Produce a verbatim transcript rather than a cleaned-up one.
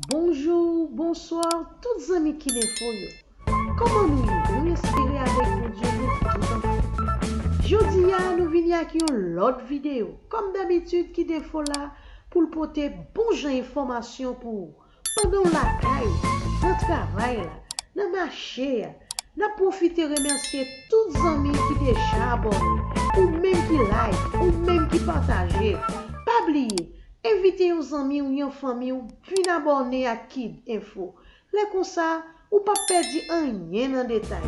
Bonjou, bonswa, tout zanmi Kid Enfo yo. Kòman nou ye? Nou espere avèk Bondye nou tout anfòm. Jodi a, nou vini ak yon lòt videyo. Kòm dabitid, Kid Enfo la pou l pote bon jan enfòmasyon pou ou. Pandan w lakay, nan travay la, nan mache a, n ap pwofite remèsye tout zanmi ki deja abòne, ou menm ki like, ou menm ki pataje. Pa bliye, envite yon zanmi w, yon fanmi w vin abòne ak Kid Enfo. Lè konsa, ou p ap pèdi anyen nan detay.